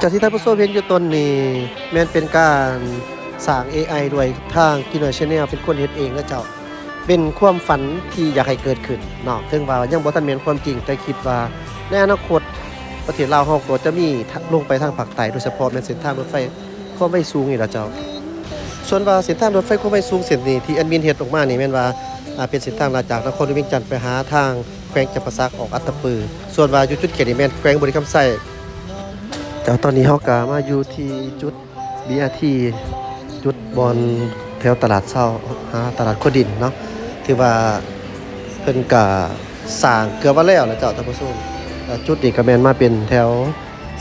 ຈາກທີ່ທ່ານຜູ້ຊົມເຫັນຢູ່ຕົ້ນນີ້ ແມ່ນເປັນການສ້າງເອໄອດ້ວຍທາງ Kinoy Channel ເປັນຄົນເຮັດເອງນະເຈົ້າ. ເປັນຄວາມຝັນທີ່ຢາກໃຫ້ເກີດຂຶ້ນເນາະ, ເຖິງວ່າຍັງບໍ່ທັນແມ່ນຄວາມຈິງ, ແຕ່ຄິດວ່າໃນອະນາຄົດປະເທດລາວເຮົາກໍຈະມີ ທະ ລົງໄປທາງພາກໃຕ້, ໂດຍສະເພາະແມ່ນເສັ້ນທາງລົດໄຟຄວາມໄວສູງນີ້ລະເຈົ້າ. ສ່ວນວ່າເສັ້ນທາງລົດໄຟຄວາມໄວສູງເສັ້ນນີ້ ທີ່ແອດມິນເຮັດອອກມານີ້ ແມ່ນວ່າ ອ່າ ເປັນເສັ້ນທາງລາດຈາກນະຄອນຫຼວງວຽງຈັນໄປຫາທາງແຂວງຈຳປາສັກ ອອກອັດຕະປື, ສ່ວນວ່າຢູ່ຈຸດເຂດນີ້ແມ່ນແຂວງບໍລິຄຳໄຊ. ເຈົ້າ ຕອນນີ້ເຮົາກໍມາຢູ່ທີ່ຈຸດ ບີ ອາ ທີ ຈຸດບ່ອນແຖວຕະຫຼາດເຊົ້າ ຫາຕະຫຼາດຂົວດິນເນາະ, ຖືວ່າເພິ່ນກະສ້າງເກືອບວ່າແລ້ວແຫຼະເຈົ້າທ່ານຜູ້ຊົມ. ແລ້ວຈຸດນີ້ກະແມ່ນມາເປັນແຖວ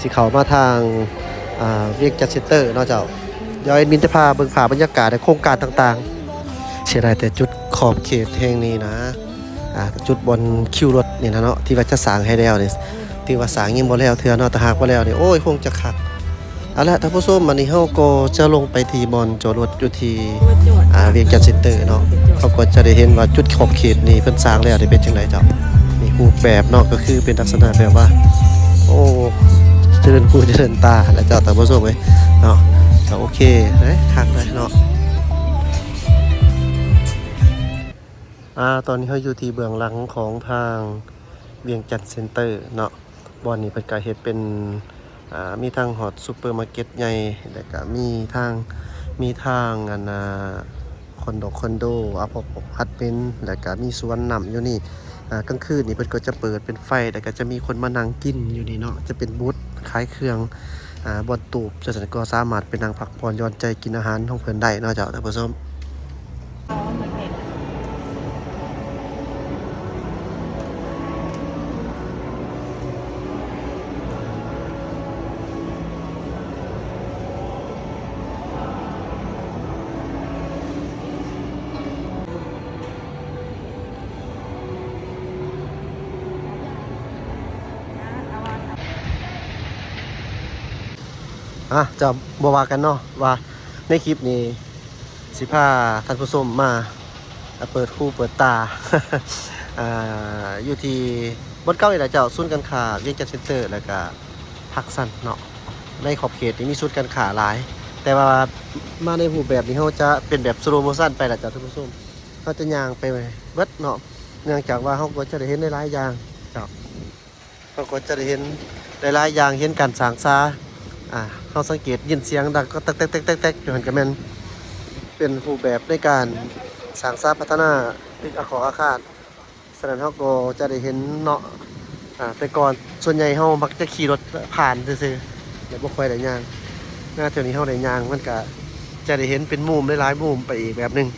ຊິເຂົ້າມາທາງ ອ່າ ວຽງຈັນເຊັນເຕີເນາະເຈົ້າ. ດຽວແອດມິນຈະພາເບິ່ງພາບບັນຍາກາດ ແລະ ໂຄງການຕ່າງໆ. ເສຍດາຍແຕ່ຈຸດຂອບເຂດແຫ່ງນີ້ນະ ອ່າ ຈຸດບ່ອນຄິວລົດນີ້ນະເນາະ ທີ່ວ່າຈະສ້າງໃຫ້ແລ້ວນີ້ ຖືວ່າສ້າງຍັງບໍ່ແລ້ວເທື່ອເນາະ, ຖ້າຫາກວ່າແລ້ວນີ້ ໂອ້ຍ ຄົງຈະຄັກ. ເອົາລະທ່ານຜູ້ຊົມ, ບັດນີ້ເຮົາກໍຈະລົງໄປທີ່ບ່ອນຈອດລົດຢູ່ທີ່ ອ່າ ວຽງຈັນເຊັນເຕີເນາະ. ເຮົາກໍຈະໄດ້ເຫັນວ່າຈຸດຂອບເຂດນີ້ເພິ່ນສ້າງແລ້ວນີ້ເປັນຈັ່ງໃດເຈົ້າ. ນີ້ຮູບແບບເນາະ ກໍຄືເປັນລັກສະນະແບບວ່າ ໂອ້ ຈະເລີນຫູຈະເລີນຕາແຫຼະເຈົ້າທ່ານຜູ້ຊົມເອີຍເນາະ. ກໍໂອເຄເດ້ ຄັກເລີຍເນາະ. ອ່າ ຕອນນີ້ເຮົາຢູ່ທີ່ເບື້ອງຫຼັງຂອງທາງວຽງຈັນເຊັນເຕີເນາະ. ບ່ອນນີ້ເພິ່ນກະເຮັດເປັນ ອ່າ ມີທັງຮອດຊຸບເປີມາເກັດໃຫຍ່ ແລ້ວກະມີທາງ ມີທາງ ອັນ ອ່າ ຄອນໂດ ຄອນໂດ ອາພາດເມັນ ແລ້ວກະມີສວນນ້ຳຢູ່ນີ້. ອ່າ ກາງຄືນນີ້ເພິ່ນກໍຈະເປີດເປັນໄຟ ແລ້ວກະຈະມີຄົນມານັ່ງກິນຢູ່ນີ້ເນາະ, ຈະເປັນບູດຂາຍເຄື່ອງ ອ່າ ບ່ອນຕູບ ຈັ່ງຊັ້ນກໍສາມາດໄປນັ່ງພັກຜ່ອນຢ່ອນໃຈ ກິນອາຫານຂອງເພິ່ນໄດ້ເນາະເຈົ້າທ່ານຜູ້ຊົມ. ອ່ະ ເຈົ້າ ບໍ່ວ່າກັນເນາະ ວ່າໃນຄລິບນີ້ ຊິພາທ່ານຜູ້ຊົມມາເປີດຫູເປີດຕາ ອ່າ ຢູ່ທີ່ບ່ອນເກົ່ານີ້ແຫຼະເຈົ້າ, ສູນການຄ້າວຽງຈັນເຊັນເຕີ ແລ້ວກະພາກຊັນເນາະ. ໃນຂອບເຂດນີ້ມີສູນການຄ້າຫຼາຍ, ແຕ່ວ່າມາໃນຮູບແບບນີ້ ເຮົາຈະເປັນແບບສະໂລໂມຊັນໄປລະເຈົ້າທ່ານຜູ້ຊົມ. ເຮົາຈະຍ່າງໄປເບິດເນາະ, ເນື່ອງຈາກວ່າເຮົາກໍຈະໄດ້ເຫັນຫຼາຍໆຢ່າງເນາະ. ເຮົາກໍຈະໄດ້ເຫັນຫຼາຍໆຢ່າງ, ເຫັນການສ້າງສາ, ອ່າ ເຮົາສັງເກດຍິນສຽງດັງກໍແຕັກໆໆໆຢູ່ຫັ້ນ ກໍແມ່ນເປັນຮູບແບບໃນການສ້າງສາພັດທະນາຕຶກອາຄອງອາຄານ. ສະນັ້ນເຮົາກໍຈະໄດ້ເຫັນເນາະ, ອ່າ ແຕ່ກ່ອນສ່ວນໃຫຍ່ເຮົາມັກຈະຂີ່ລົດຜ່ານຊື່ໆ ແລະ ບໍ່ຄ່ອຍໄດ້ຍ່າງ. ນະ ເທື່ອນີ້ເຮົາໄດ້ຍ່າງ ມັນກະຈະໄດ້ເຫັນເປັນມຸມຫຼາຍໆມຸມໄປອີກແບບໜຶ່ງ.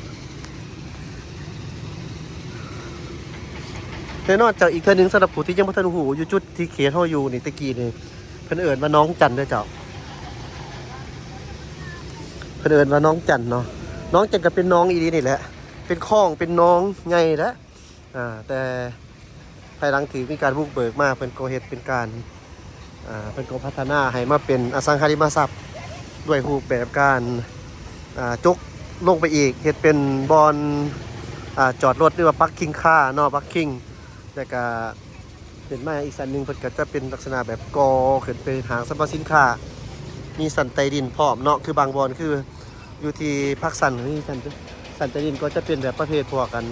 ແນ່ນອນເຈົ້າ, ອີກເທື່ອໜຶ່ງ ສຳລັບຜູ້ທີ່ຍັງບໍ່ທັນຮູ້ ຢູ່ຈຸດທີ່ເຂດເຮົາຢູ່ນີ້ ແຕ່ກີ້ນີ້ເພິ່ນເອີ້ນວ່າໜອງຈັນເດີເຈົ້າ, ເພິ່ນເອີ້ນວ່າໜອງຈັນເນາະ. ໜອງຈັນກໍເປັນໜອງອີ່ຫຼີນີ້ແຫຼະ, ເປັນຄອງ ເປັນໜອງໃຫຍ່ແຫຼະ. ອ່າ ແຕ່ພາຍຫຼັງທີ່ມີການບຸກເບີກມາ ເພິ່ນກໍເຮັດເປັນການ ອ່າ ເພິ່ນກໍພັດທະນາໃຫ້ມາເປັນອະສັງຫາລິມະຊັບ ດ້ວຍຮູບແບບການ ອ່າ ຈົກລົງໄປອີກ ເຮັດເປັນບ່ອນ ອ່າ ຈອດລົດ ຫຼືວ່າ parking car ເນາະ, parking. ແລ້ວກະຂຶ້ນມາອີກຊັ້ນໜຶ່ງ ເພິ່ນກໍຈະເປັນລັກສະນະແບບກໍ່ຂຶ້ນເປັນຫ້າງສັບພະສິນຄ້າ, ມີຊັ້ນໃຕ້ດິນພ້ອມເນາະ, ຄືບາງບ່ອນ ຄື ຢູ່ທີ່ພາກຊັນນີ້ ຊັ້ນ ຊັ້ນໃຕ້ດິນກໍຈະເປັນແບບປະເພດພວກ ອັນ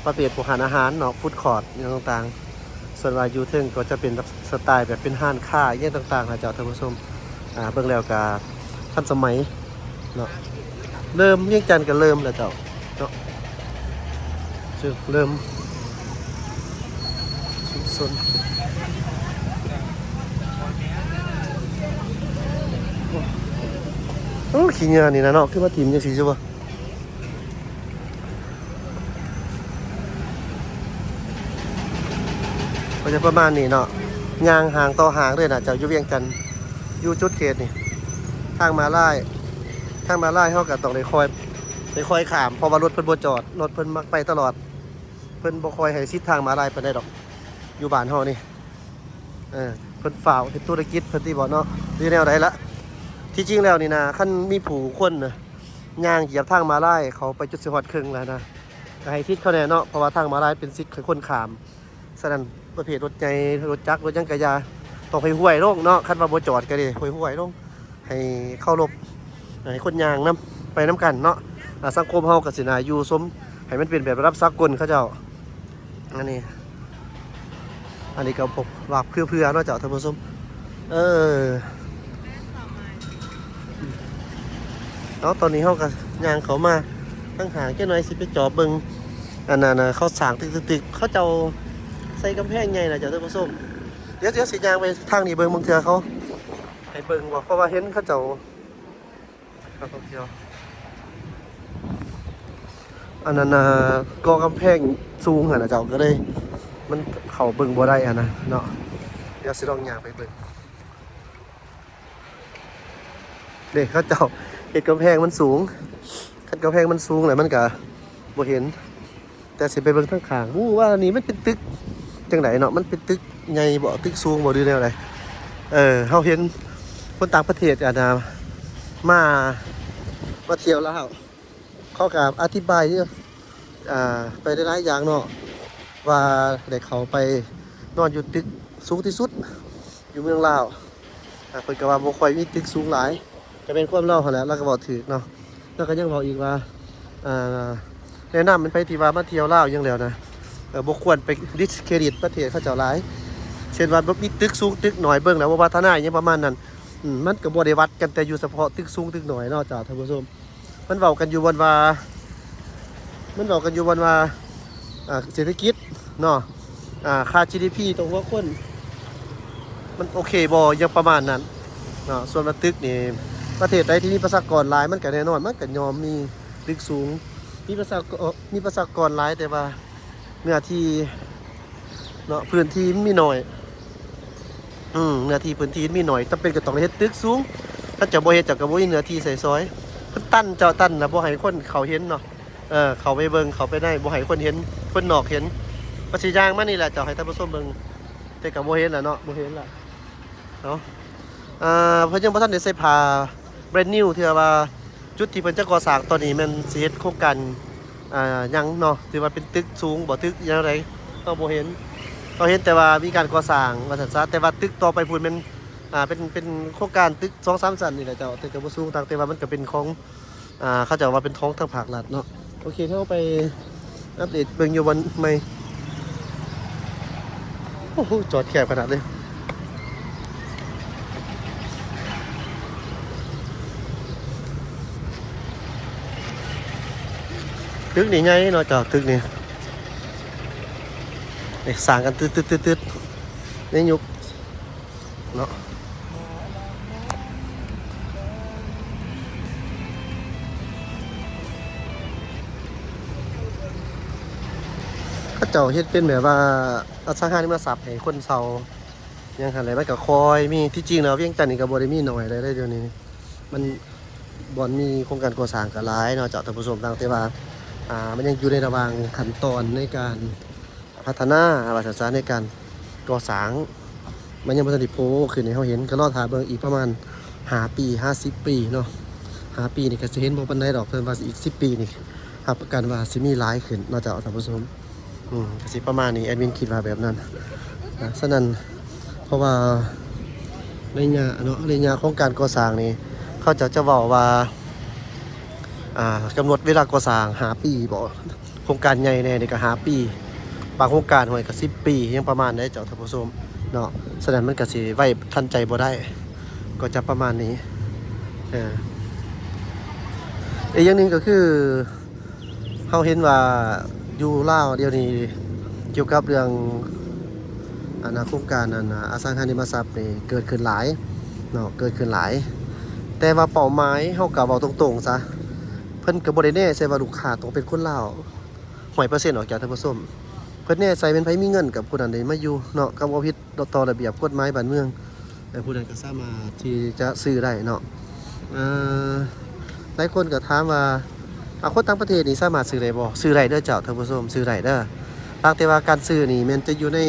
ປະເພດພວກຮ້ານອາຫານເນາະ, ຟູດຄອດຫຍັງຕ່າງໆ. ສ່ວນວ່າຢູ່ເທິງກໍຈະເປັນສະໄຕລ໌ແບບເປັນຮ້ານຄ້າອີ່ຫຍັງຕ່າງໆນະເຈົ້າທ່ານຜູ້ຊົມ. ອ່າ ເບິ່ງແລ້ວກໍທັນສະໄໝເນາະ, ເລີ່ມ ວຽງຈັນກໍເລີ່ມແລ້ວເຈົ້າເນາະ. ເລີ່ມຊຸມຊົນ. ໂອ້ ຂີ້ເຫຍື້ອນີ້ນະເນາະ, ຄືມາຖິ້ມຈັ່ງຊີ້ຊິບໍ່? ກໍຈະປະມານນີ້ເນາະ, ຍ່າງຫ້າງຕໍ່ຫ້າງເລີຍນະເຈົ້າ, ຢູ່ວຽງຈັນ ຢູ່ຈຸດເຂດນີ້ ທາງມ້າລາຍ ທາງມ້າລາຍເຮົາກໍຕ້ອງໄດ້ຄອຍ ໄດ້ຄອຍຂ້າມ ເພາະວ່າລົດເພິ່ນບໍ່ຈອດ, ລົດເພິ່ນມັກໄປຕະຫຼອດ. ເພິ່ນບໍ່ຄ່ອຍໃຫ້ສິດທາງມ້າລາຍປານໃດດອກ ຢູ່ບ້ານເຮົານີ້. ເອີ ເພິ່ນຟ້າວເຮັດທຸລະກິດເພິ່ນຕິບໍເນາະ ຫຼືແນວໃດລະ. ທີ່ຈິງແລ້ວນີ້ນະ ຄັນມີຜູ້ຄົນນະ ຍ່າງຢຽບທາງມ້າລາຍ ເຂົາໄປຈົນຊິຮອດເຄິ່ງແລ້ວນະ, ກໍໃຫ້ສິດເຂົາແດ່ເນາະ, ເພາະວ່າທາງມ້າລາຍເປັນສິດຂອງຄົນຂ້າມ. ສະນັ້ນ ປະເພດລົດໃຫຍ່ ລົດຈັກ ລົດຫຍັງກະຢ່າ ຕ້ອງຫ້ວຍໆລົງເນາະ, ຄັນວ່າບໍ່ຈອດກໍໄດ້ຫ້ວຍໆລົງ ໃຫ້ເຄົາລົບ ໃຫ້ຄົນຍ່າງນຳ ໄປນຳກັນເນາະ. ອ່າ ສັງຄົມເຮົາກໍຊິໜ້າຢູ່ຊົມ ໃຫ້ມັນເປັນແບບລະດັບສາກົນເຂົາເຈົ້າ. ອັນນີ້ ອັນນີ້ກໍພວກວາບເພື່ອໆເນາະເຈົ້າທ່ານຜູ້ຊົມ. ເອີ ເອົາ ຕອນນີ້ເຮົາກໍຍ່າງເຂົ້າມາທາງຫ້າງຈັກໜ້ອຍ ຊິໄປຈອບເບິ່ງ ອັນນັ້ນນະ ເຂົາສ້າງຕຶກໆ ເຂົາເຈົ້າໃສ່ກຳແພງໃຫຍ່ນະເຈົ້າທ່ານຜູ້ຊົມ. ດຽວ ດຽວຊິຍ່າງໄປທາງນີ້ເບິ່ງ ບາງເທື່ອເຂົາໃຫ້ເບິ່ງບໍ່ ເພາະວ່າເຫັນເຂົາເຈົ້າ ນັກທ່ອງທ່ຽວ ອັນນັ້ນນະ ກໍ່ກຳແພງສູງຫັ້ນນະເຈົ້າ ກໍເລີຍມັນເຂົ້າເບິ່ງບໍ່ໄດ້ຫັ້ນນະເນາະ. ດຽວຊິລອງຍ່າງໄປເບິ່ງ. ເດ້ ເຂົາເຈົ້າເຮັດກຳແພງມັນສູງ, ຄັນກຳແພງມັນສູງແລ້ວມັນກະບໍ່ເຫັນ. ແຕ່ຊິໄປເບິ່ງທາງຂ້າງ ບໍ່ຮູ້ວ່າອັນນີ້ມັນເປັນຕຶກຈັ່ງໃດເນາະ, ມັນເປັນຕຶກໃຫຍ່ບໍ່ ຕຶກສູງບໍ່ ຫຼືແນວໃດ. ເອີ ເຮົາເຫັນຄົນຕ່າງປະເທດ ອັນນະ ມາ ມາທ່ຽວລາວ ເຂົາກໍອະທິບາຍຢູ່ ອ່າ ໄປຫຼາຍໆຢ່າງເນາະ ວ່າໄດ້ເຂົ້າໄປນອນຢູ່ຕຶກສູງທີ່ສຸດຢູ່ເມືອງລາວ. ອ່າ ເພິ່ນກໍວ່າບໍ່ຄ່ອຍມີຕຶກສູງຫຼາຍ ກໍແມ່ນຄວາມລາວຫັ້ນແຫຼະ ລາວກໍເວົ້າຖືກເນາະ. ລາວກໍຍັງເວົ້າອີກວ່າ ອ່າ ແນະນຳໃຫ້ໃຜທີ່ວ່າມາທ່ຽວລາວຫຍັງແລ້ວນະ ເອີ ບໍ່ຄວນໄປດິສເຄຣດິດປະເທດເຂົາເຈົ້າຫຼາຍ ເຊັ່ນວ່າມີຕຶກສູງຕຶກໜ້ອຍ ເບິ່ງແລ້ວບໍ່ພັດທະນາຫຍັງປະມານນັ້ນ. ອືມ ມັນກໍບໍ່ໄດ້ວັດກັນແຕ່ຢູ່ສະເພາະຕຶກສູງຕຶກໜ້ອຍເນາະເຈົ້າທ່ານຜູ້ຊົມ. ມັນເວົ້າກັນຢູ່ບ່ອນວ່າ ມັນເວົ້າກັນຢູ່ບ່ອນວ່າ ອ່າ ເສດຖະກິດເນາະ ອ່າ ຄ່າຈີດີພີຕໍ່ຫົວຄົນ ມັນໂອເຄບໍ່ ຫຍັງປະມານນັ້ນເນາະ. ສ່ວນວ່າຕຶກນີ້ ປະເທດໃດທີ່ມີປະຊາກອນຫຼາຍ ມັນກໍແນ່ນອນ ມັນກໍຍ່ອມມີຕຶກສູງ. ມີປະຊາກອນ ມີປະຊາກອນຫຼາຍ ແຕ່ວ່າເນື້ອທີ່ເນາະ ພື້ນທີ່ມັນມີໜ້ອຍ ອືມ ເນື້ອທີ່ພື້ນທີ່ມີໜ້ອຍ ຈຳເປັນກໍຕ້ອງໄດ້ເຮັດຕຶກສູງ. ຄັນເຈົ້າບໍ່ເຮັດ ເຈົ້າກໍບໍ່ມີເນື້ອທີ່ໃຊ້ສອຍ. ເພິ່ນຕັນ ເຈົ້າ ຕັນລະບໍ່ໃຫ້ຄົນເຂົ້າເຫັນເນາະ. ເອີ ເຂົ້າໄປເບິ່ງ ເຂົ້າໄປໃນ ບໍ່ໃຫ້ຄົນເຫັນ ຄົນນອກເຫັນ. ວ່າຊິຍ່າງມານີ້ແຫຼະ ເຈົ້າ ໃຫ້ທ່ານຜູ້ຊົມເບິ່ງ ແຕ່ກໍບໍ່ເຫັນລະເນາະ ບໍ່ເຫັນລະເນາະ. ອ່າ ເພິ່ນຍັງບໍ່ທັນໄດ້ໃສ່ຜ້າແບຣນນິວເທື່ອ ວ່າຈຸດທີ່ເພິ່ນຈະກໍ່ສ້າງຕອນນີ້ແມ່ນຊິເຮັດໂຄງການ ອ່າ ຫຍັງເນາະ ຖືວ່າເປັນຕຶກສູງບໍ່ ຕຶກຫຍັງໃດ ເຮົາບໍ່ເຫັນ. ເຮົາເຫັນແຕ່ວ່າມີການກໍ່ສ້າງວ່າຊັ້ນຊະ ແຕ່ວ່າຕຶກຕໍ່ໄປພຸ້ນແມ່ນ ອ່າ ເປັນ ເປັນໂຄງການຕຶກສອງສາມຊັ້ນນີ້ແຫຼະເຈົ້າ ແຕ່ກໍບໍ່ສູງ ຕ່າງແຕ່ວ່າມັນກໍເປັນຂອງ ອ່າ ເຂົາເຈົ້າວ່າເປັນຂອງທາງພາກລັດເນາະ. ໂອເຄ ເຮົາໄປອັບເດດເບິ່ງຢູ່ບ່ອນໃໝ່. ໂອ້ໂຫ ຈອດແຄບຂະໜາດເລີຍ. ຕຶກນີ້ໃຫຍ່ເນາະເຈົ້າ ຕຶກນີ້ ນີ້ສ້າງກັນຕຶດໆໆໆ ໃນຍຸກ ເນາະ ເຂົາເຈົ້າເຮັດເປັນແບບວ່າອະສັງຫາລິມະຊັບໃຫ້ຄົນເຊົ່າຫຍັງຫັ້ນແຫຼະ ມັນກໍຄ່ອຍມີ. ທີ່ຈິງແລ້ວວຽງຈັນນີ້ກໍບໍ່ໄດ້ມີໜ້ອຍໃດເດ້ ດຽວນີ້ມັນ ບ່ອນມີໂຄງການກໍ່ສ້າງກໍຫຼາຍເນາະເຈົ້າທ່ານຜູ້ຊົມ, ຕ່າງແຕ່ວ່າ ອ່າ ມັນຍັງຢູ່ໃນລະຫວ່າງຂັ້ນຕອນໃນການ ພັດທະນາ ວ່າຊັ້ນຊະ ໃນການກໍ່ສ້າງ ມັນຍັງບໍ່ທັນໄດ້ໂຜຂຶ້ນໃຫ້ເຮົາເຫັນ. ກໍລໍຖ້າເບິ່ງອີກປະມານຫ້າປີ ຫາສິບປີເນາະ, ຫ້າປີນີ້ກໍຊິເຫັນບໍ່ປານໃດດອກ, ເພິ່ນວ່າອີກສິບປີນີ້ ຮັບປະກັນວ່າຊິມີຫຼາຍຂຶ້ນເນາະເຈົ້າທ່ານຜູ້ຊົມ. ອືມ ກໍຊິປະມານນີ້ ແອດມິນຄິດວ່າແບບນັ້ນນະ. ສະນັ້ນ ເພາະວ່າໄລຍະເນາະ ໄລຍະຂອງການກໍ່ສ້າງນີ້ ເຂົາເຈົ້າຈະເວົ້າວ່າ ອ່າ ກຳນົດເວລາກໍ່ສ້າງຫ້າປີບໍ? ໂຄງການໃຫຍ່ແດ່ນີ້ກໍຫ້າປີ, ບາງໂຄງການຫ້ວຍກໍສິບປີ ຍັງປະມານໃດເຈົ້າທ່ານຜູ້ຊົມເນາະ. ສະນັ້ນມັນກໍຊິໄວ້ທັນໃຈບໍ່ໄດ້ ກໍຈະປະມານນີ້. ເອີ ອີກຢ່າງໜຶ່ງກໍຄື ເຮົາເຫັນວ່າຢູ່ລາວດຽວນີ້ ກ່ຽວກັບເລື່ອງ ອັນນາ ໂຄງການ ອັນນາ ອະສັງຫາລິມະຊັບນີ້ເກີດຂຶ້ນຫຼາຍເນາະ, ເກີດຂຶ້ນຫຼາຍ. ແຕ່ວ່າເປົ້າໝາຍ ເຮົາກໍເວົ້າຕົງໆຊະ ເພິ່ນກໍບໍ່ໄດ້ແນໃສ່ວ່າລູກຄ້າຕ້ອງເປັນຄົນລາວຮ້ອຍເປີເຊັນດອກເຈົ້າທ່ານຜູ້ຊົມ. ເພິ່ນແນໃສ່ແມ່ນໃຜມີເງິນກັບຜູ້ນັ້ນໄດ້ມາຢູ່ເນາະ, ກໍເວົ້າຜິດຕໍ່ລະບຽບກົດໝາຍບ້ານເມືອງ. ແລະ ຜູ້ໃດກໍສາມາດທີ່ຈະຊື້ໄດ້ເນາະ. ເອີ ຫຼາຍຄົນກໍຖາມວ່າ ອາ ຄົນຕ່າງປະເທດນີ້ສາມາດຊື້ໄດ້ບໍ່? ຊື້ໄດ້ເດີເຈົ້າທ່ານຜູ້ຊົມ, ຊື້ໄດ້ເດີ. ຕ່າງແຕ່ວ່າການຊື້ນີ້ແມ່ນຈະຢູ່ໃນ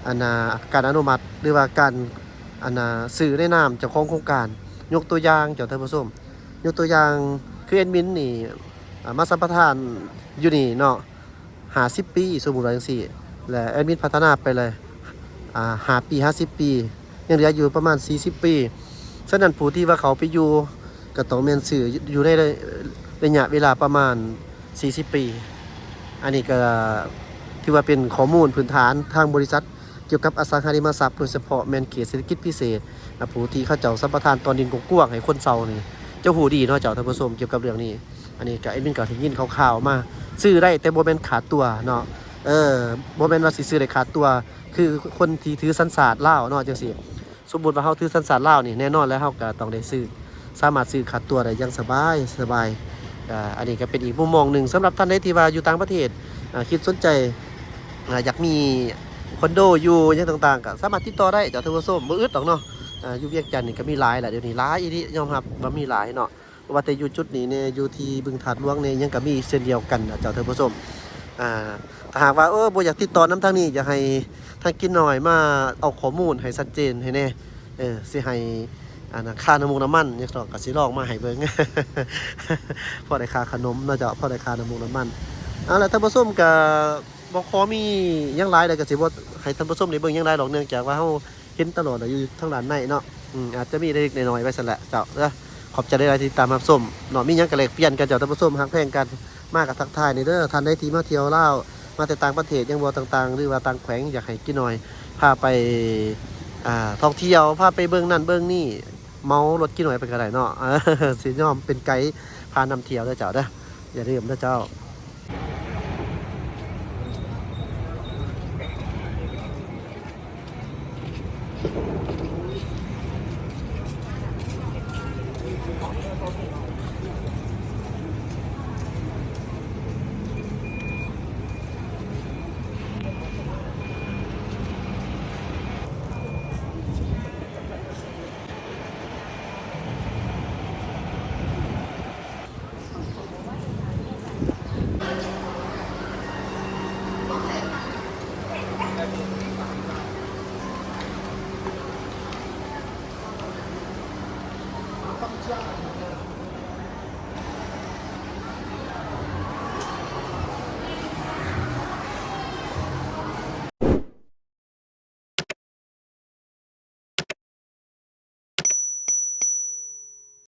ອັນນາ ການອະນຸມັດ ຫຼືວ່າການ ອັນນາ ຊື້ໃນນາມເຈົ້າຂອງໂຄງການ. ຍົກຕົວຢ່າງເຈົ້າທ່ານຜູ້ຊົມ, ຍົກຕົວຢ່າງຄືແອດມິນນີ້ ອາ ມາສຳປະທານຢູ່ນີ້ເນາະ ຫ້າສິບປີ ສົມມຸດວ່າຈັ່ງຊີ້ ແລະ ແອດມິນພັດທະນາໄປເລີຍ ອາ ຫ້າປີ ຫ້າສິບປີ ຍັງເຫຼືອຢູ່ປະມານສີ່ສິບປີ. ສະນັ້ນຜູ້ທີ່ວ່າເຂົ້າໄປຢູ່ກໍຕ້ອງແມ່ນຊື້ຢູ່ໃນໄລຍະເວລາປະມານສີ່ສິບປີ. ອັນນີ້ກໍຖືວ່າເປັນຂໍ້ມູນພື້ນຖານທາງບໍລິສັດກ່ຽວກັບອະສັງຫາລິມະຊັບ ໂດຍສະເພາະແມ່ນເຂດເສດຖະກິດພິເສດ ອາ ຜູ້ທີ່ເຂົາເຈົ້າສຳປະທານຕອນດິນກວ້າງໆໃຫ້ຄົນເຊົ່ານີ້ ເຈົ້າຮູ້ດີເນາະເຈົ້າທ່ານຜູ້ຊົມ ກ່ຽວກັບເລື່ອງນີ້. ອັນນີ້ກໍແອດມິນກໍໄດ້ຍິນຂ່າວໆມາ ຊື້ໄດ້ແຕ່ບໍ່ແມ່ນຂາດຕົວເນາະ. ເອີ ບໍ່ແມ່ນວ່າຊິຊື້ໄດ້ຂາດຕົວ ຄືຄົນທີ່ຖືສັນຊາດລາວເນາະ ຈັ່ງຊີ້. ສົມມຸດວ່າເຮົາຖືສັນຊາດລາວນີ້ ແນ່ນອນແລ້ວເຮົາກໍຕ້ອງໄດ້ຊື້ ສາມາດຊື້ຂາດຕົວໄດ້ຢ່າງສະບາຍ ສະບາຍ. ກໍອັນນີ້ກໍເປັນອີກມຸມມອງໜຶ່ງ ສຳລັບທ່ານໃດທີ່ວ່າຢູ່ຕ່າງປະເທດ ອາ ຄິດສົນໃຈ ອາ ຢາກມີຄອນໂດຢູ່ຫຍັງຕ່າງໆ ກໍສາມາດຕິດຕໍ່ໄດ້ເຈົ້າທ່ານຜູ້ຊົມ ບໍ່ອຶດດອກເນາະ. ອາ ຢູ່ວຽງຈັນນີ້ກໍມີຫຼາຍລະ ດຽວນີ້ຫຼາຍອີ່ຫຼີ ຍອມຮັບວ່າມີຫຼາຍເນາະ. ບໍ່ວ່າແຕ່ຢູ່ຈຸດນີ້ແດ່ ຢູ່ທີ່ບຶງທາດຫຼວງແດ່ ຫຍັງກໍມີເຊັ່ນດຽວກັນນະເຈົ້າທ່ານຜູ້ຊົມ. ອາ ຖ້າຫາກວ່າ ເອີ ບໍ່ຢາກຕິດຕໍ່ນຳທາງນີ້ ຢາກໃຫ້ທາງກິນໜ້ອຍມາເອົາຂໍ້ມູນໃຫ້ຊັດເຈນໃຫ້ແດ່ ເອີ ຊິໃຫ້ ອັນ ຄ່ານ້ຳມັນ ຫຍັງດອກ ກໍຊິລອງມາໃຫ້ເບິ່ງ ພໍໄດ້ຄ່າຂະໜົມເນາະເຈົ້າ ພໍໄດ້ຄ່ານ້ຳມັນ. ເອົາລະທ່ານຜູ້ຊົມ ກໍບໍ່ຂໍມີຫຍັງຫຼາຍ ແລ້ວກໍຊິບໍ່ໃຫ້ທ່ານຜູ້ຊົມໄດ້ເບິ່ງຫຍັງຫຼາຍດອກ ເນື່ອງຈາກວ່າເຮົາ ເຫັນຕະຫຼອດແຫຼະ ຢູ່ທາງດ້ານໃນເນາະ. ອືມ ອາດຈະມີເລັກໆນ້ອຍໆໄວ້ຊັ້ນແຫຼະເຈົ້າເດີ. ຂອບໃຈຫຼາຍໆທີ່ຕາມຮັບຊົມເນາະ. ມີຫຍັງກໍແລກປ່ຽນກັນເຈົ້າທ່ານຜູ້ຊົມ ຮັກແພງກັນ ມາກໍທັກທາຍແດ່ເດີ. ທ່ານໃດທີ່ມາທ່ຽວລາວ ມາແຕ່ຕ່າງປະເທດ ຍັງບໍ່ຕ່າງໆ ຫຼືວ່າຕ່າງແຂວງ ຢາກໃຫ້ກິນໜ້ອຍພາໄປ ອາ ທ່ອງທ່ຽວ ພາໄປເບິ່ງນັ້ນເບິ່ງນີ້ ເໝົາລົດກິນໜ້ອຍໄປກໍໄດ້ເນາະ. ຊິຍອມເປັນໄກພານຳທ່ຽວເດີເຈົ້າເດີ. ຢ່າລືມເດີເຈົ້າ.